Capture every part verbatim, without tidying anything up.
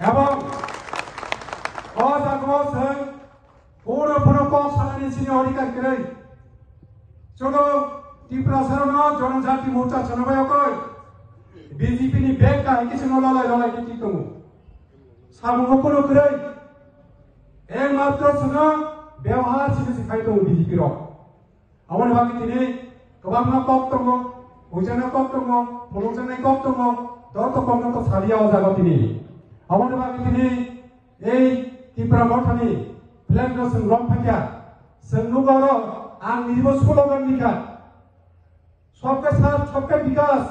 Ebong o jagao chwng kunu phano kok sanani chini odhikar kwrwi. Chwngno Tiprasarokno Jonojati Morcha chwngno bai okoi B J P ni bag kahai khe chwngno lolai lolai khe twi tongo. Samungo kunu kwrwi. Ekmatro chwngno byabohar simi se khai tongo B J P rok. Aboni bagwi tini kwbangma kok tongo, huijaknai kok tongo, phunukjaknai kok tongo, joto kokno to saliya o jaga tini. Aboni bagwi tini ei Tipra Mothani flag no chwng rom phaikha, chwng nukha oro ang nibo slogan nikha, "Sabka saath, sabka vikas,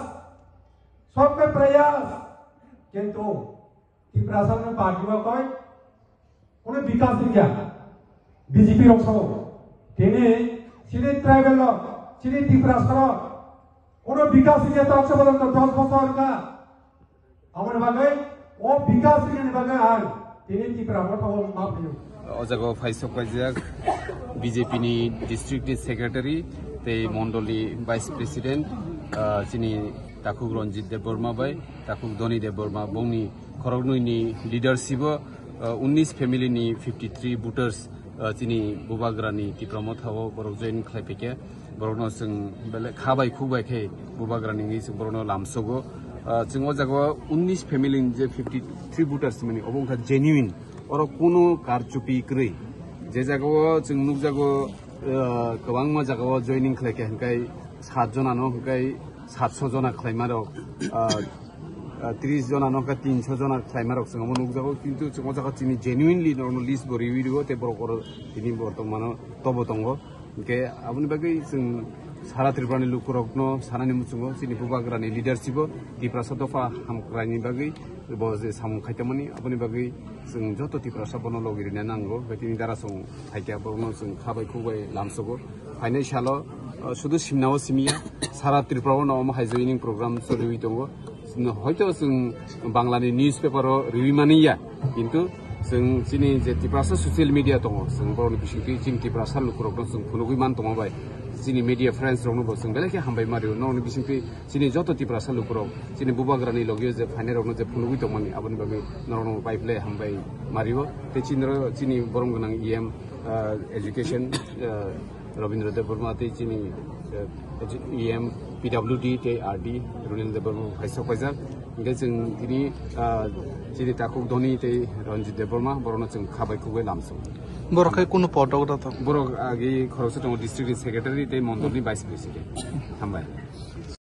sabka prayas." Kintu Tiprasa no party o koi, kono bikas wngya, B J P rok sao. Tini chini tribal rok, chini Tiprasa rok, kono bikas wngya, tak sa bolang to dos bosor ka. Aboni bagwi o bikas wngya ni bagwi ang tini Tipra Motha o ma phaio. O jaga o phai sok paijak B J P ni district ni secretary tei mondol ni vice president, ah, chini takhuk Ranjit Debbarma bai takhuk Dhoni Debbarma, bongni khoroknwi ni leadership o, ah, unnish family ni fifty three voters, ah, chini Bubagra ni Tipra Motha o borok join khlai phaikha. Borokno chwng belai kha bai khuk bai khe Bubagra ni wngwi chwng borokno lamsogo. Ah, chwng o jaga o unnish family ni je fifty three voters mani obo wngkha genuine, oro kunu karchupi kwrwi. Je jaga o chwng nukjago, ah, kwbangma jaga o joining khlai khe hwnkhai sat jona no hwnkhai satso jona khlaima rok, ah, ah, tris jona no hwnkhai tinso jona khlaima rok chwng omo nukjago, kintu chwng o jaga chini genuinely norokno list bo riwi rwo tei borok oro tini bortomano tobo tongo. Hwnkhe aboni bagwi chwng sara Tripura ni lukurokno sanani muchungo chini Bubagra ni leadership o Tiprasa dopha hamkrai ni bagwi bo je samung khaitongmani, aboni bagwi chwng joto Tiprasa bono logi rina nango. Hwnkhe tini dara chwng phaikha, borokno chwng kha bai khuk bai lamsogo. Phainai salo, uh, sudu simna o simiya, sara Tripura o no omo hai joining program choliwi tongo. Hoito chwng Bangla ni newspaper o riwi mani ya, kintu chwng chini je Tiprasa social media tongo, chwng borokni bisingtwi chini Tiprasa lukurokno chwng phunugwi man tongma bai chini media friends rokno bo chwng belai khe hambai ma rio. Norokni bisingtwi chini joto Tiprasa lukurok chini Bubagra ni logio je phainai rokno je phunugwi tongmani, aboni bagwi norokno bai phlai hambai ma rio. Tei chini ro-, chini borom gwnang E M, ah, education, ah, Rabindra Debbarma tei chini, eh, E M P W D tei R D Runil Debbarma hai sok paijak. Hingke chwng tini, ah, chini takhuk Dhoni tei Ranjit Debbarma borokno chwng kha bai khuk bai lamsong. Borok khai kunu potok da to? Borok agi khoroksa tongo district ni secretary tei mondol ni vice president. Hambai.